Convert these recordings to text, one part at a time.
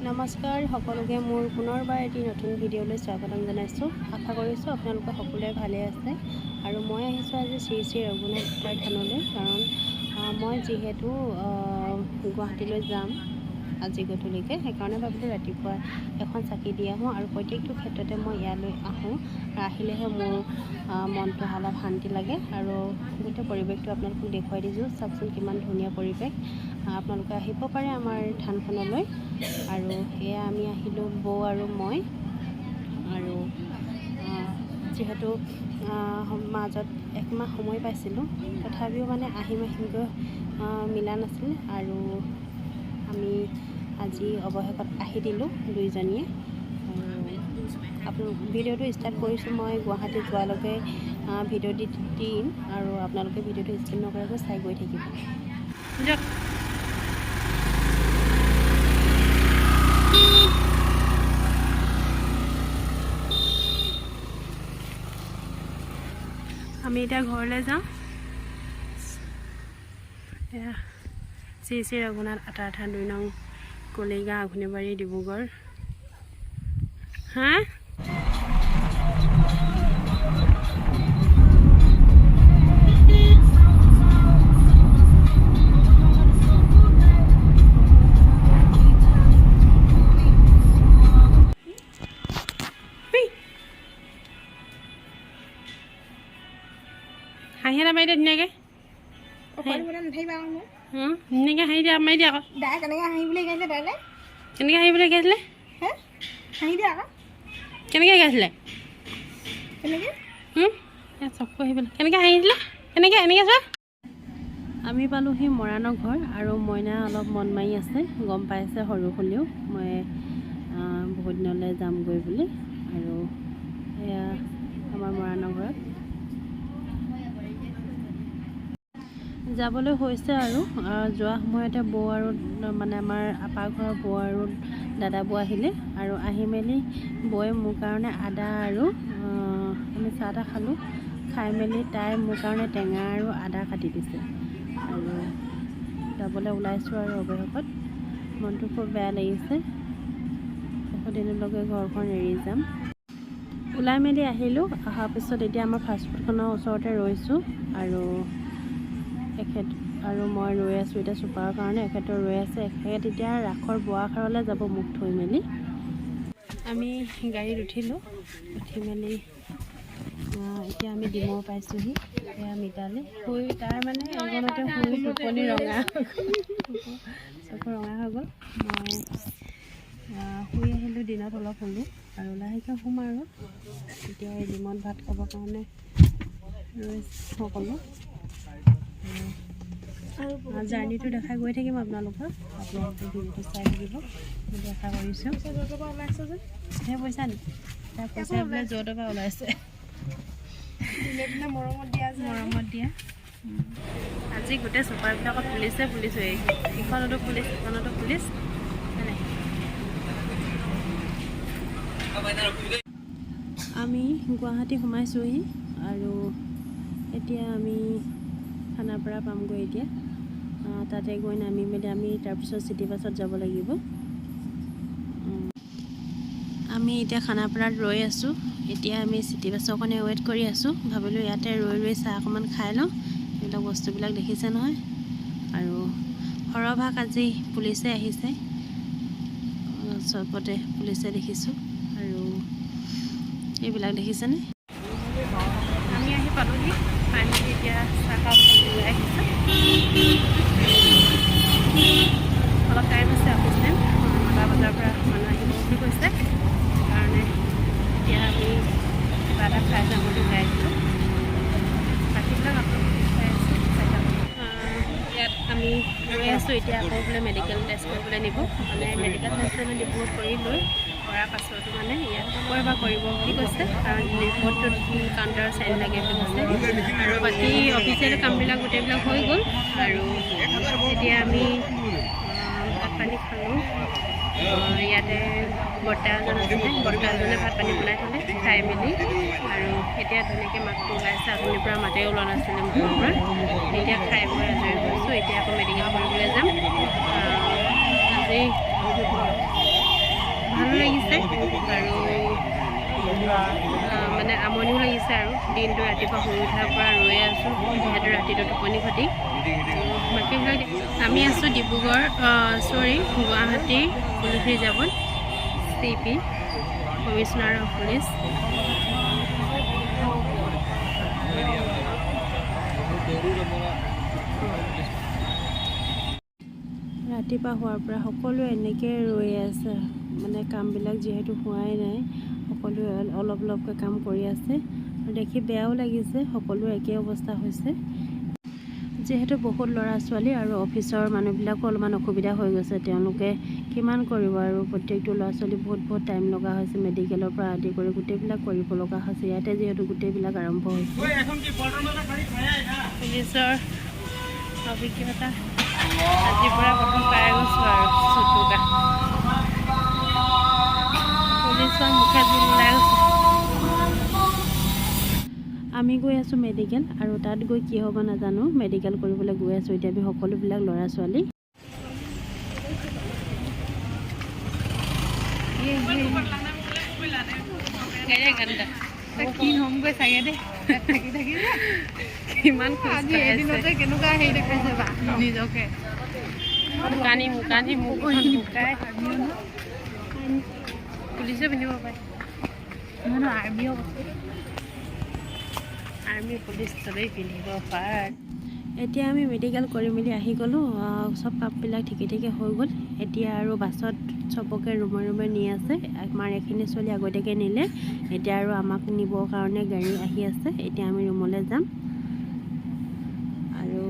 নমস্কাৰ সকলোকে, মোৰ পুনৰবাৰ এটি নতুন ভিডিঅ'লৈ স্বাগতম জনাইছোঁ। আশা কৰিছোঁ আপোনালোকে সকলোৱে ভালে আছে। আৰু মই আহিছোঁ আজি শ্ৰী শ্ৰী ৰঘুনাথ থানলৈ, কাৰণ মই যিহেতু গুৱাহাটীলৈ যাম আজি গধূলিকৈ, সেইকাৰণে ভাবিলোঁ ৰাতিপুৱা এখন চাকি দি আহোঁ। আৰু প্ৰত্যেকটো ক্ষেত্ৰতে মই ইয়ালৈ আহোঁ, আহিলেহে মোৰ মনটো অলপ শান্তি লাগে। আৰু গোটেই পৰিৱেশটো আপোনালোকক দেখুৱাই দিছোঁ, চাওকচোন কিমান ধুনীয়া পৰিৱেশ। আপোনালোকে আহিব পাৰে আমাৰ থানখনলৈ। আৰু এয়া আমি আহিলোঁ, বৌ আৰু মই। আৰু যিহেতু মাজত একমাহ সময় পাইছিলোঁ, তথাপিও মানে আহিম আহিমকৈ মিলা নাছিল। আৰু আমি আজি অৱশেষত আহি দিলোঁ দুইজনীয়ে। আৰু ভিডিঅ'টো ষ্টাৰ্ট কৰিছোঁ মই গুৱাহাটী যোৱালৈকে ভিডিঅ' দি দিম আৰু আপোনালোকে ভিডিঅ'টো স্কিপ নকৰাকৈ চাই গৈ থাকিব। যাওক। আমি এতিয়া ঘৰলৈ যাওঁ। এয়া শ্ৰী শ্ৰী ৰঘুনাথ আতাৰ থান, 2 নং কলিগাঁও, আঘোণীবাৰী, ডিব্ৰুগড়। হা, হাঁহি এটা মাৰি দিয়া ধুনীয়াকৈ। ধুনীয়াকৈ হাঁহি দিয়া, মাৰি দিয়া আকৌ। দাই কেনেকৈ হাঁহিবলৈ শিকাইছিলে দাইলে? কেনেকৈ হাঁহিবলৈ শিকাইছিলে? হে, হাঁহি দিয়া আকৌ। কেনেকৈ শিকাইছিলে? কেনেকৈ? চকু আহি পেলাই কেনেকৈ হাঁহিছিলে, কেনেকৈ? এনেকৈ চোৱা। আমি পালোঁহি মৰাণৰ ঘৰ আৰু মইনা অলপ মন মাৰি আছে, গম পাইছে সৰু হ'লেও মই বহুত দিনলৈ যামগৈ বুলি। আৰু এয়া আমাৰ মৰাণৰ ঘৰত যাবলৈ হৈছে। আৰু যোৱা সময়তে বৌ আৰু মানে আমাৰ আপা ঘৰৰ বৌ আৰু দাদা বৌ আহিলে। আৰু আহি মেলি বৌয়ে মোৰ কাৰণে আদা আৰু আমি চাহ তাহ খালোঁ। খাই মেলি তাই মোৰ কাৰণে টেঙা আৰু আদা কাটি দিছে। আৰু যাবলৈ ওলাইছোঁ। আৰু অৱশেষত মনটো খুব বেয়া লাগিছে, বহুত দিনলৈকে ঘৰখন এৰি যাম। ওলাই মেলি আহিলোঁ। অহাৰ পিছত এতিয়া আমাৰ ফাষ্টফুডখনৰ ওচৰতে ৰৈছোঁ আৰু এখেত আৰু মই ৰৈ আছোঁ এতিয়া চুপাৰৰ কাৰণে। এখেতৰ ৰৈ আছে। এখেত এতিয়া ৰাসৰ বোৱাখাৰলৈ যাব মোক থৈ মেলি। আমি গাড়ীত উঠিলোঁ। উঠি মেলি এতিয়া আমি ডিমৌ পাইছোঁহি। এয়া মিতালী শুই, তাৰ মানে এগনতে শুই টোপনি ৰঙা, চকু ৰঙা হৈ গ'ল। মই শুই আহিলোঁ, দিনত অলপ শুলোঁ আৰু লাহেকৈ শুম। আৰু এতিয়া এই ডিমত ভাত খাবৰ কাৰণে ৰৈছোঁ সকলো। জাৰ্ণিটো দেখাই গৈ থাকিম আপোনালোকক, আপোনালোকে ভিডিঅ'টো চাই থাকিব বুলি আশা কৰিছোঁ। সেই পইচা নি তাৰ পইচা বোলে য'ৰ পৰা ওলাইছে। মৰমত দিয়া। মৰমত দিয়া। আজি গোটেই চুপাৰবিলাকত পুলিচে পুলিচ হৈ আহিছে। ইখনতো পুলিচ, সিখনতো পুলিচ। হয়নে? আমি গুৱাহাটী সোমাইছোঁহি আৰু এতিয়া আমি খানাপাৰা পামগৈ। এতিয়া তাতে গৈ নামি মেলি আমি তাৰপিছত চিটি বাছত যাব লাগিব। আমি এতিয়া খানাপাৰাত ৰৈ আছোঁ। এতিয়া আমি চিটি বাছৰ কাৰণে ৱেইট কৰি আছোঁ। ভাবিলোঁ ইয়াতে ৰৈ ৰৈ চাহ অকণমান খাই লওঁ। এইবিলাক বস্তুবিলাক দেখিছে নহয়? আৰু সৰহভাগ আজি পুলিচে আহিছে, চবতে পুলিচে দেখিছোঁ। আৰু এইবিলাক দেখিছেনে? আমি আহি পালোহি। পাই মেলি এতিয়া চাহ খাবলৈ ওলাই আহিছোঁ। অলপ টাইম আছে, অফিচ টাইম 9টা বজাৰ পৰা মানুহ আহিব বুলি কৈছে। সেইকাৰণে এতিয়া আমি কিবা এটা খাই যাম বুলি ওলাই আহিছোঁ। বাকীবিলাক আপোনালোকক দেখুৱাই আছোঁ, চাই থাকক। ইয়াত আমি ৰৈ আছোঁ। এতিয়া আকৌ বোলে মেডিকেল টেষ্ট কৰিবলৈ নিব, মানে মেডিকেল টেষ্ট মানে ডিব্ৰুগড়ত কৰি লৈ কৰাৰ পাছতো মানে ইয়াত আকৌ এবাৰ কৰিব বুলি কৈছে, কাৰণ ৰিপৰ্টটোত কাউণ্টাৰ চাইন লাগে বুলি কৈছে। আৰু বাকী অফিচিয়েল কামবিলাক গোটেইবিলাক হৈ গ'ল। আৰু এতিয়া আমি ভাত পানী খালোঁ। ইয়াতে বৰ্তা এজন আছিলে, বৰ্তা এজনে ভাত পানী বনাই থ'লে। খাই মেলি আৰু এতিয়া ধুনীয়াকৈ মাতটো ওলাইছে। অথনিৰ পৰা মাতেই ওলোৱা নাছিলে মুখৰ পৰা। এতিয়া খাই বৈ আজৰি হৈছোঁ। এতিয়া আকৌ মেডিকেল কৰিবলৈ যাম। আজি ভালো লাগিছে আৰু মানে আমনিও লাগিছে আৰু দিনটো ৰাতিপুৱা শুই উঠাৰ পৰা ৰৈ আছোঁ, যিহেতু ৰাতিটো টোপনি ক্ষতি। বাকীবিলাক আমি আছোঁ ডিব্ৰুগড় চৰি গুৱাহাটী পুলিচ ৰিজাৰ্ভত, CP commissioner of police. ৰাতিপুৱা হোৱাৰ পৰা সকলোৱে এনেকৈ ৰৈ আছে, মানে কামবিলাক যিহেতু হোৱাই নাই, সকলোৱে অলপ অলপকৈ কাম কৰি আছে আৰু দেখি বেয়াও লাগিছে, সকলোৰে একেই অৱস্থা হৈছে। যিহেতু বহুত ল'ৰা ছোৱালী আৰু অফিচৰ মানুহবিলাকো অলপমান অসুবিধা হৈ গৈছে, তেওঁলোকে কিমান কৰিব আৰু প্ৰত্যেকটো ল'ৰা ছোৱালী বহুত বহুত টাইম লগা হৈছে, মেডিকেলৰ পৰা আদি কৰি গোটেইবিলাক কৰিব লগা হৈছে। ইয়াতে যিহেতু গোটেইবিলাক আৰম্ভ হৈছে। পুলিচৰ অভিজ্ঞতা আজিৰ পৰা প্ৰথম পাই গৈছোঁ আৰু চুটুকা পুলিচৰ মুখে জোল ওলাই গৈছে। আমি গৈ আছোঁ মেডিকেল আৰু তাত গৈ কি হ'ব নাজানো, মেডিকেল কৰিবলৈ গৈ আছোঁ এতিয়া আমি সকলোবিলাক ল'ৰা ছোৱালী। কি হ'মগৈ চাগে দেই থাকি থাকি। কিমান আজি এদিনতে কেনেকুৱা হেৰি দেখাইছে বা নিজকে। শুকানি মুকানি মুখখন শুকাই পুলিচে পিন্ধিব পাৰে। নহয়, আৰ্মিও। আৰ্মি পুলিচ চবেই পিন্ধিব পাৰে। এতিয়া আমি মেডিকেল কৰি মেলি আহি গ'লোঁ, চব কামবিলাক ঠিকে ঠিকে হৈ গ'ল। এতিয়া আৰু বাছত চবকে ৰুমে ৰুমে নি আছে। আমাৰ এইখিনি ছোৱালী আগতীয়াকৈ নিলে, এতিয়া আৰু আমাক নিবৰ কাৰণে গাড়ী আহি আছে। এতিয়া আমি ৰুমলৈ যাম আৰু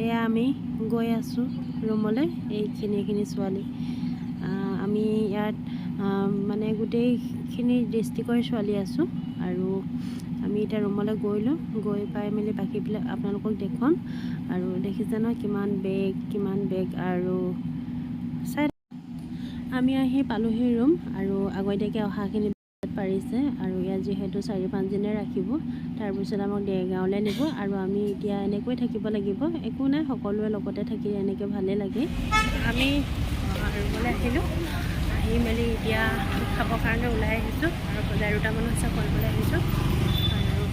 এয়া আমি গৈ আছোঁ ৰুমলৈ। এইখিনি এইখিনি ছোৱালী আমি ইয়াত মানে গোটেইখিনি ডিষ্ট্ৰিক্টৰ ছোৱালী আছোঁ আৰু আমি এতিয়া ৰুমলৈ গৈ লওঁ, গৈ পাই মেলি বাকীবিলাক আপোনালোকক দেখুৱাম। আৰু দেখিছে নহয় কিমান বেগ, কিমান বেগ আৰু চাই। আমি আহি পালোহি ৰুম আৰু আগতীয়াকৈ অহাখিনি পাৰিছে আৰু ইয়াত যিহেতু 4-5 দিনে ৰাখিব, তাৰপিছত আমাক দেৰগাঁৱলৈ নিব আৰু আমি এতিয়া এনেকৈ থাকিব লাগিব। একো নাই, সকলোৱে লগতে থাকি এনেকৈ ভালেই লাগে। আমি ৰুমলৈ আহিলোঁ, আহি মেলি এতিয়া খাবৰ কাৰণে ওলাই আহিছোঁ আৰু বজাৰ দুটামান আছে কৰিবলৈ আহিছোঁ। আৰু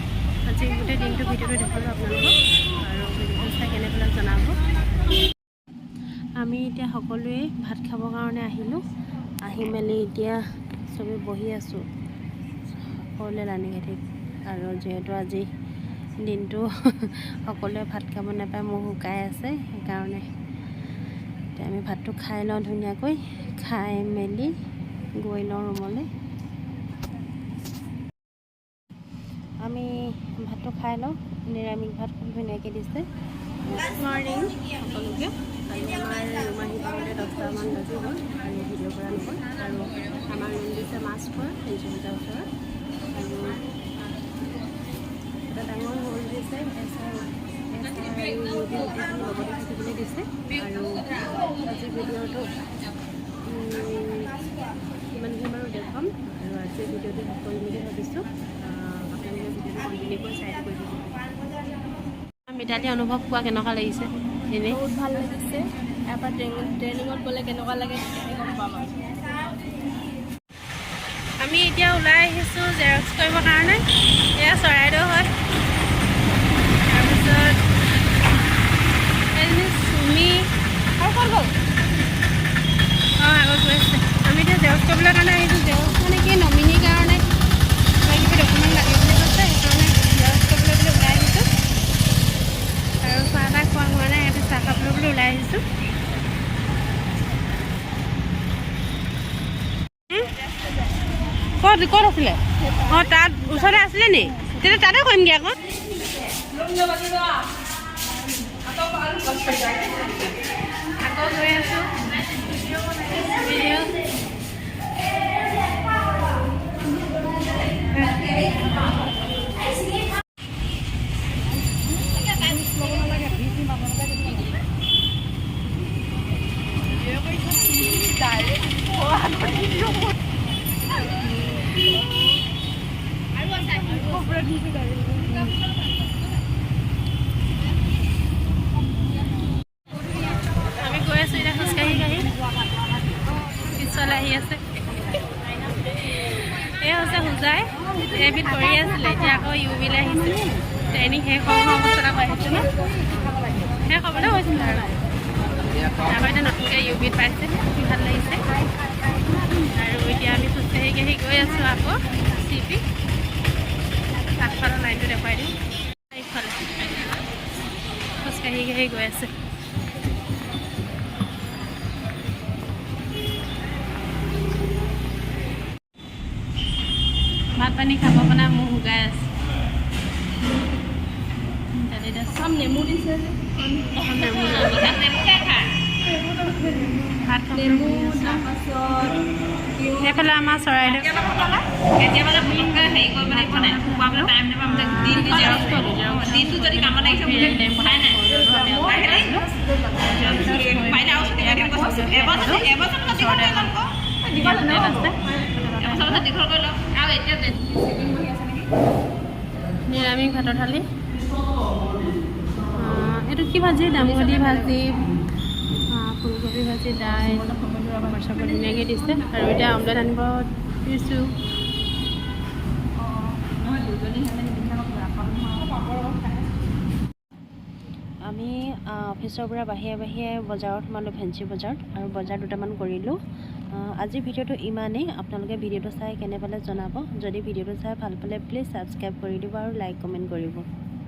আজি গোটেই দিনটো ভিডিঅ'টো দেখালোঁ আপোনালোকক আৰু ভিডিঅ'টো চাই কেনে জনাব। আমি এতিয়া সকলোৱে ভাত খাবৰ কাৰণে আহিলোঁ। আহি মেলি এতিয়া চবেই বহি আছোঁ, সকলোৱে লানি কাঠি। আৰু যিহেতু আজি দিনটো সকলোৱে ভাত খাব নাপায়, মুখ শুকাই আছে, সেইকাৰণে এতিয়া আমি ভাতটো খাই লওঁ ধুনীয়াকৈ, খাই মেলি গৈ লওঁ ৰুমলৈ। আমি ভাতটো খাই লওঁ, নিৰামিষ ভাত খুব ধুনীয়াকৈ দিছে। গুড মৰ্ণিং সকলোকে। কালি আমাৰ ৰুম আহি পাওঁতে 10টামান বাজি গ'ল আৰু ভিডিঅ' কৰা নহ'ল। আৰু আমাৰ ৰুম দিছে মাছ খোৱা ফেঞ্চি বজাৰ ওচৰত আৰু এটা ডাঙৰ হল দিছে, এছ আৰ ইউ ডি গোটেইখিনি লগতে থাকিবলৈ দিছে। আৰু আজি ভিডিঅ'টো কিমানখিনি বাৰু দেখুৱাম আৰু আজি ভিডিঅ'টো শেষ কৰিম বুলি ভাবিছোঁ। আপোনালোকে ভিডিঅ'টো কণ্টিনিউ কৰি চাই কৰি থাকিব। মিতালী, অনুভৱ কোৱা, কেনেকুৱা লাগিছে এনেই? বহুত ভাল লাগিছে। ইয়াৰ পৰা ট্ৰেইনিঙত গ'লে কেনেকুৱা লাগে তেতিয়াহে গম পাম আৰু। আমি এতিয়া ওলাই আহিছোঁ জেৰক্স কৰিবৰ কাৰণে। এয়া চৰাইদেউ হয়। তাৰপিছত এজনী চুমি আৰু ক'ত গ'ল? অঁ, আগত গৈ আছে। আমি এতিয়া জেৰক্স কৰিবলৈ কাৰণে আহিছোঁ। জেৰক্স মানে কি, নমিনীৰ কাৰণে কিবা কিবি ডকুমেণ্ট লাগে বুলি কৈছে, সেইকাৰণে জেৰক্স কৰিবলৈ বুলি ওলাই আহিছোঁ। আৰু চাহ তাহ খোৱা হোৱা নাই, ইয়াতে চাহ খাবলৈ বুলি ওলাই আহিছোঁ। ক'ত ক'ত আছিলে? অঁ, তাত ওচৰতে আছিলে নি? তেতিয়া তাতে কৰিমগৈ আকৌ। আকৌ গৈ আছোঁ ভিডিঅ'। আমি গৈ আছোঁ এতিয়া খোজকাঢ়ি কাঢ়ি। পিছলৈ আহি আছে। এয়া হৈছে হোজাই। এবিধ কৰি আছিলে, এতিয়া আকৌ ইউ বিলৈ আহিছে। ট্ৰেইনিং শেষ হওঁ হওঁ অৱস্থাত আকৌ আহিছে ন, শেষ হ'বলৈ হৈছিলে আৰু আকৌ এতিয়া নতুনকৈ ইউ বিত পাইছে, ভাল লাগিছে। আৰু এতিয়া আমি খোজকাঢ়ি কাঢ়ি গৈ আছোঁ আকৌ চি পি। আগফালৰ লাইনটো দেখুৱাই দিওঁ। এইফালে খোজকাঢ়ি কাঢ়ি গৈ আছে। ভাত পানী খাব বনাই মুখ শুকাই আছে। দালি আছে। চব নেমু দিছে যে। ভাত খাব। নেমু, তাৰপাছত সেইফালে আমাৰ চৰাইদেউ। কেতিয়াবা যে পটককৈ হেৰি কৰিব লাগিব নাই, শুকুৱাবলৈ টাইম নাপাম যে। দিনটো জেৰক্স কৰিলোঁ, দিনটো যদি কামত আহিছে বোলে কথাই নাই। পাৰিলে আৰু ছুটি কৰি দিম কৈছোঁ। এবছৰ এবছৰ দীঘল কৰি ল'ম আকৌ। এবছৰ বছৰ দীঘল কৰি ল'ম আৰু এতিয়া। নিৰামিষ ভাতৰ থালি। এইটো কি ভাজি? দাংবডি ভাজি, ফুলকবি ভাজি, দাইল, পাপৰ চাপৰ ধুনীয়াকৈ দিছে। আৰু এতিয়া অমলেট আনিব দিছোঁ। নহয়, দুজনী হ'লে সেইদিনা। আমি অফিচৰ পৰা বাহিৰে বাহিৰে বজাৰত সোমালোঁ, ফেঞ্চি বজাৰত, আৰু বজাৰ দুটামান কৰিলোঁ। আজিৰ ভিডিঅ'টো ইমানেই। আপোনালোকে ভিডিঅ'টো চাই কেনে পালে জনাব। যদি ভিডিঅ'টো চাই ভাল পালে, প্লিজ ছাবস্ক্ৰাইব কৰি দিব আৰু লাইক, কমেণ্ট কৰিব।